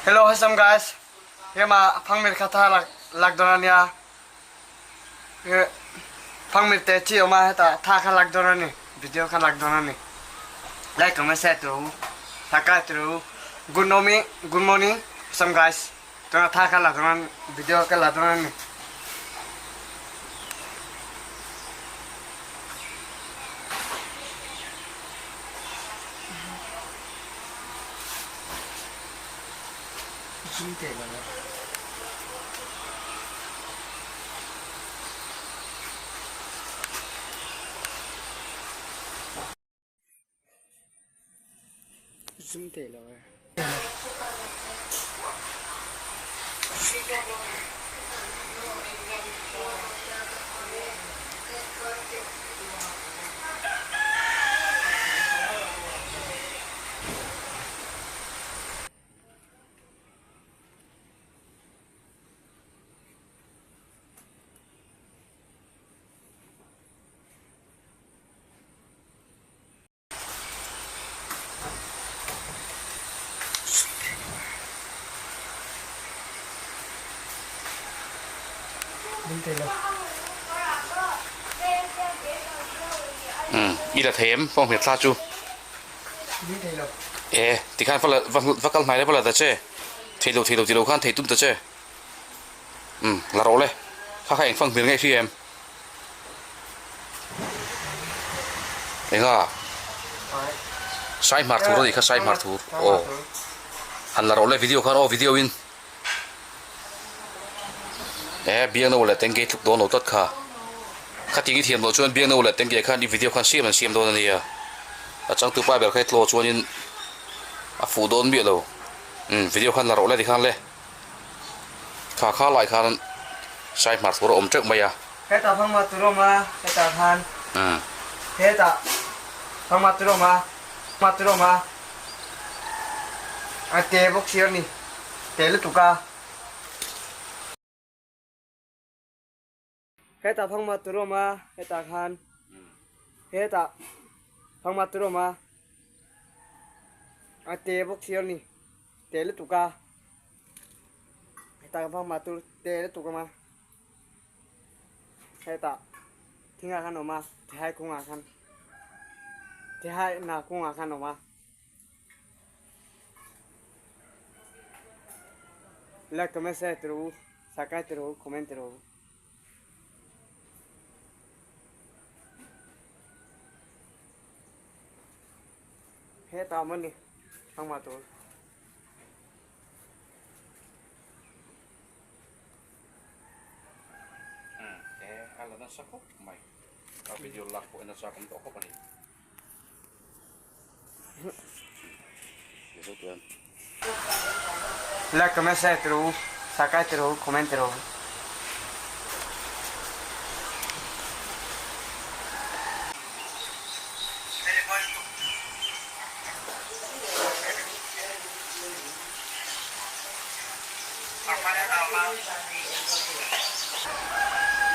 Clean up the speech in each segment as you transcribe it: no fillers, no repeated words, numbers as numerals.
Hello what's up guys hema phangmir kha tha lak dawn ania phangmir te chi awm a heta tha kha lak dawn ani video kha lak dawn ani like comment share tur u subscribe tur u good morning good morning what's up guys tuna tha kha la dawn video ka la dawn ani. I la thei em fawng hmet thla chu e tikhan va va kal hnai le va la ta che thei lo thei lo ti lo khan thei tum ta che um la rawh le kha kha eng fang hmel nge hria em. Enga sai hmar thur ani kha sai hmar thur aw han la rawh le video khan aw video in e biang no leh tengge tluk dawn lo tlat kha khating i thiam loh chuan biang no leh tengge khan i video khan siam an siam dawn ania a changtu pa ber kha i tlaw chuanin a fuh dawn miah lo um video khan la rawh le tikhan le. Kha kha lai khan sai hmar tur a awm teuh mai a. Hetah Phangma tur a awm a, hetah khan hetah Phangma tur a awm a, Phangma tur a awm a, a te bawk si a ni, te lutuk a. Hetah Phangma tur a awm a, hetah khan hetah Phangma tur a awm a, a te bawk si a ni, te lutuk a. Hetah Phangma tur te lutuk a awm a, hetah thingah khan a awm a, thihai kungah khan thihai hna kungah khan a awm a. Like comment share tur u subscribe tur u comment tur u. Hetah awm a ni engmah tur. E a la nasa khawp mai a video lak pawh en nasa awm tawh khawp a ni. Like comment share tur u subscribe tur u comment tur u.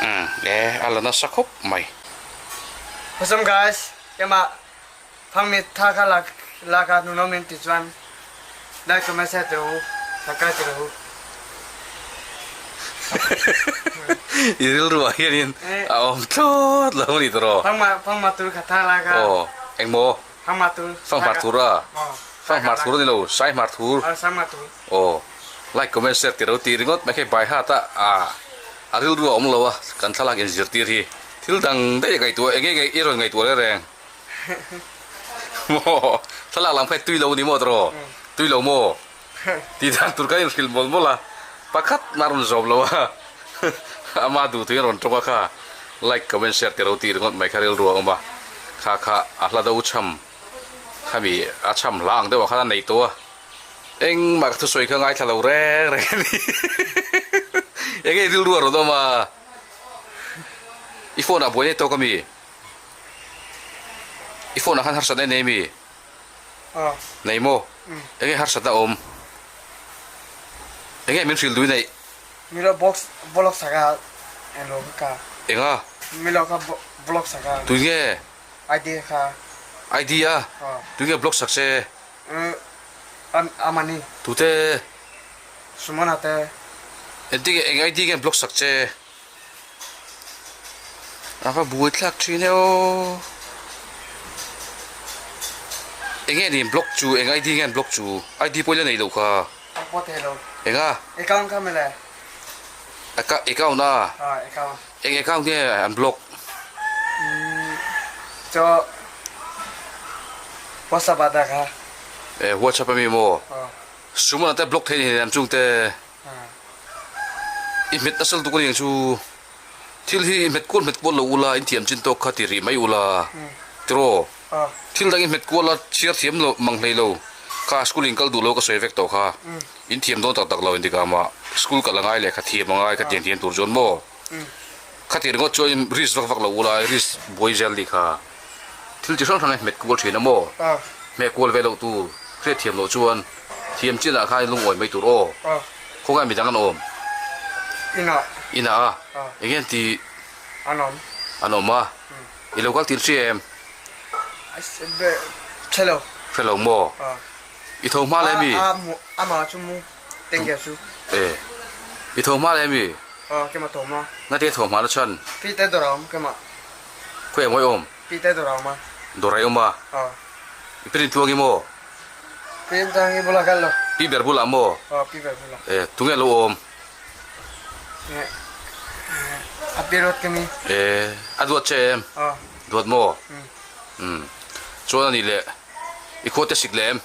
Umm e a la nasa khawp mai. What's up guys, keimah Phangmi tha kha lak lak ah nunom in ti chuan like comment share te u subscribe te u. I rilru ah hianin a awm thlawt lo a ni tawh rawh. Phangma phangma tur kha tha lak a. Aw engmaw? Phangma tur. Fanghmar thur a. Fanghmar thur a ni lo saihmar thur. Aw saihmar thur. Aw like comment share ti ro ti ringawt mai kha by heart a a rilru a awm lo a kan thlalak inzirtir hi thil dang daih a ngaihtuah eng nge i rawn ngaihtuah reng reng. Maw thlalak lam kha tui lo ni maw tawh tui lo maw tih dan tur kha inhrilh mawlh mawlh a pakhat mah a rawn zawm lo a ama duh tuin a rawn tawng a kha like comment share te ro tih ringawt mai kha rilru a awm a kha kha a hla do cham khami a cham hla ang deuh ah khan a nei tawh a engmah ka thusawi kha ngaithla lo reng reng a ni eng nge rilru a rawn awm a i phone ah buai nei tawk ami. I phone ah khan harsatna i nei mi? Nei maw? Enge harsatna awm? Enge min hrilh dui neih? Milo box block saka elo ka. Enga? Milo kha block saka. Tui nge? ID kha. ID a? Tui nge block sak che? Amani. Tute? Sumana te. Engtin nge eng ID nge an block sak che? A va buai thlak thin e aw. Eng nge ni block chu eng ID nge an block chu? ID pawh ila nei loh kha. Ka pawh thei lo. Enga? Account kha mawle. Account a? Aw account. Eng account nge an block? Chaw WhatsApp ah dah kha. E WhatsApp ami maw? Aw. Sumana te block thei ni an chung te. I hmet nasal tuk aniang chu. Thil hi i hmet kual hmet kual lo ula in thiam chin tawk kha ti rih mai ula. Tiraw? Thil dang i hmet kual a chhiar thiam lo mang hlei lo. Kha school in kal duh lo ka sawi vek tawh kha. In thiam dawn tak tak lo intikah mah school kal angai leh kha thiam angai kha tiang thiam tur chuan maw? Khati ringawt chuan risk vak vak lo ula risk buai zel ni kha thil chi hrang hrang hi hmet kual thin a maw? Hmeh kual ve loh tur hriat thiam loh chuan thiam chinah khan lungawi mai tur aw. Khawngaih midang an awm? Inah. Inah a? Eng nge an tih? An awm. An awm a? I lo kal tir hria em? Hre lo. Hre lo maw? I tho hma le mi? Amah chu mu. Tengge chu. E. I tho hma le mi? Aw, kema tho hma. Ngati tho hma na chhan? Pi te dawr a awm kema. Khawi a mawi awm? Pi te dawr a awm a. Dawr a awm a? Aw. I pi rintuang i maw? Pi rintuang i bulah kal lo. Pi ber bulah maw? Aw, pi ber bulah. E, tunge lo awm? E, a pi ruat kemi. E, a duat che em? Aw. Duat maw? Um. Chuan a nih leh, i khua te sik leh em?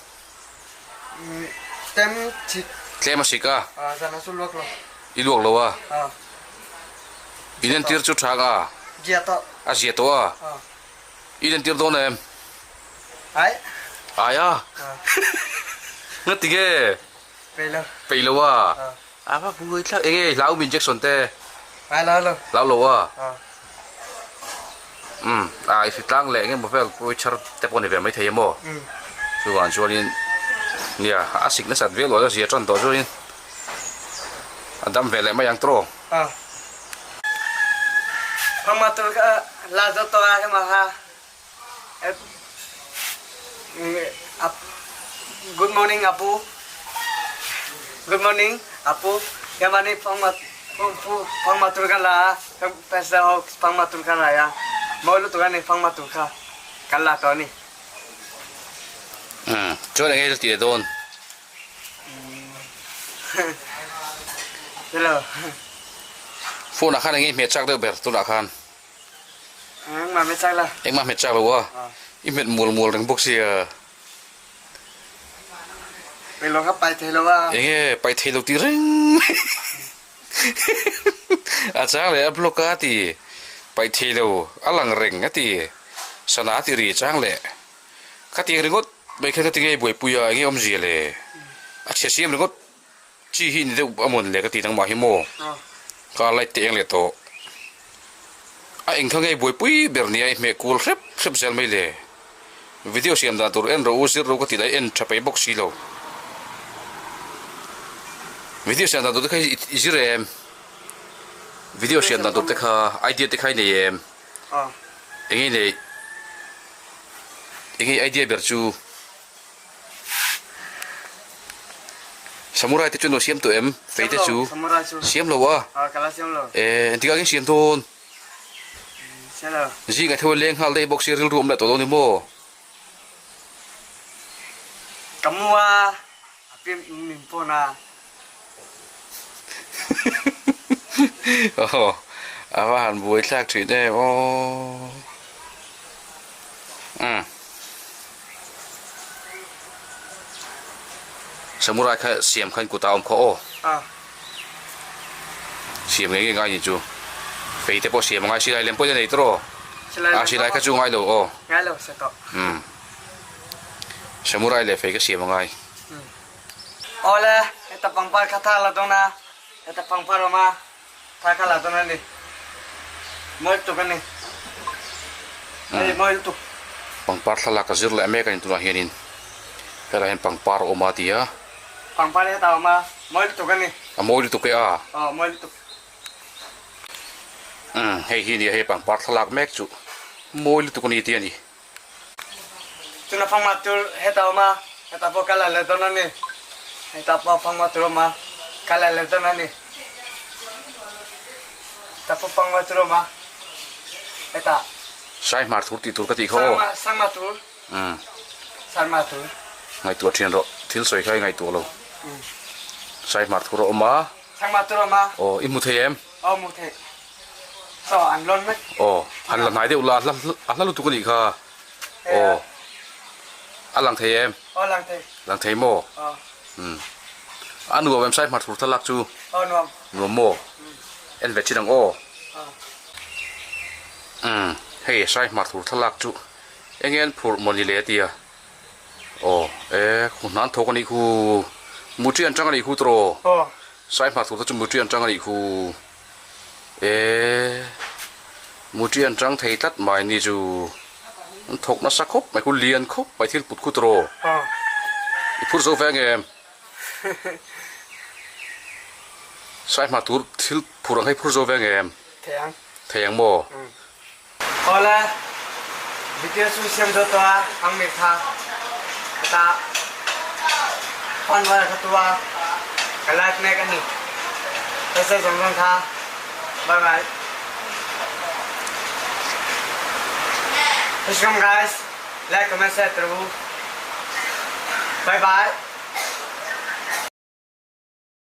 Tlem sik. Tlem a sik a. Zan a chu luak lo. I luak lo a. In entir chu tha nga. Zia tawh. A zia tawh a. In entir dawn em? Ai. Ai a. Ngati nge? Peih lo. Peih lo a. A va buai thlak eng nge hlau injection te? Ai hlau lo. Hlau lo a. Umm a i hritlang leh engemaw vel pawi chhar te pawh ni ve maithei emaw chuvang chuanin nia a sik nasat viau lo a zia tan tawh chuanin a dam ve leh mai ang tawh. Phangma tur kha la zawt tawh a hema kha good morning apu good morning apu hema ni phangma phangma tur kha la a. Pesa ho phangma tur kha la a mawi lutuk a ni phangma tur kha kan la tawh a ni. Umm chuan enge i tih dawn? Hello. Phone ah khan enge i hmet chak deuh ber tunah khan? Engmah hmet chak lo. Engmah hmet chak lo a? I hmet mual mual reng bawk sia. Peih lo kha pai thei lo a. Enge pai thei lo tih reng mai. A chang leh a block a ti, paih thei lo, a lang reng a ti, sana a ti ri chang leh. Khatiang ringawt mai khan ka ti ngei buaipui a, enge awmzia le? A chhia siam ringawt chi hi ni deuh a mawn le ka ti nangmah hi maw? Ka light te eng leh tawh. A eng kha ngei buaipui ber nia i hmeh kual hrep hrep zel mai le. Video siam dan tur en rawh u, zir rawh u ka ti lai en tha peih bawk si lo. Video siam dan tur te kha i zir em? Video siam dan tur te kha idea te kha i nei em? Eng nge i neih? Eng nge i idea ber chu? Samurai te chu an lo siam tawh em? Fei te chu? Siam lo a? E engtikah nge siam dawn? Zing a theu a leng nghal daih bawk sia rilru awm leh tawh dawn ni maw? Ka mu a, a pim min pawn a. Aw, a va han buai thlak thin em aw. Umm. Samurai kha siam khan kutah a awm kha aw. Siam ngei ngei ngai ni chu. Fei te pawh siam a ngai silai lem pawhin a nei tawh. A silai kha chu ngai lo aw. Ngai lo se tawh. Umm. Samurai leh fei ka siam a ngai. Awle heta pangpar kha tha la dawn a, heta pangpar awm a, tha kha la dawn a ni. Mawi lutuk a ni. Hei mawi lutuk. Pangpar thlalak ka zir leh mek a ni tunah hianin helaiah hian pangpar a awm a ti a. Pangpar hi heta a awm a, mawi lutuk a ni. A mawi lutuk e a. Aw mawi lutuk. Umm hei hi nia hei pangpar thlalak mek chu mawi lutuk a ni tih a ni. Chuna phangma tur heta a awm a, heta pawh ka la leh dawn a ni. Heta pawh phangma tur a awm a. Ka la leh dawn a ni. Tapu pangva chu rawm a hetah. Saihmar tur tih tur ka tih kha aw. Sangma tur. Umm. Saihmar tur. Ngaihtuah thian rawh. Thil sawi kha i ngaihtuah lo. Saihmar tur a awm a. Sangma tur a awm a. Aw i hmu thei em? Aw hmu thei. Saw an lawn mek. Aw han la hnai deuh la a hla lutuk a nih kha. Aw a lang thei em? Aw lang thei. Lang thei maw? Aw. Umm. A nuam em sai hmar thur thlalak chu? Aw nuam. Nuam maw? En ve chin ang aw. Aw. Umm hei sai hmar thur thlalak chu enge an phurh maw ni le tia. Aw e khu hnan thawk a nih khu. Mutri an tang a nih khu tawh. Aw. Sai hmar thur te chu mutri an tang a nih khu. E mutri an tang thei tlat mai ni chu an thawk nasa khawp mai khu lian khawp mai thil put khut rawh i phur zo ve ang em sai hma tur thil phur ang hi phur zo ve ang em thei ang thei ang maw Awle video chu siam zo tawh a ang mek kha ka phone wire kha tua ka live mek ani hei zawng zawng kha bye bye Welcome guys like comment share tru bye bye.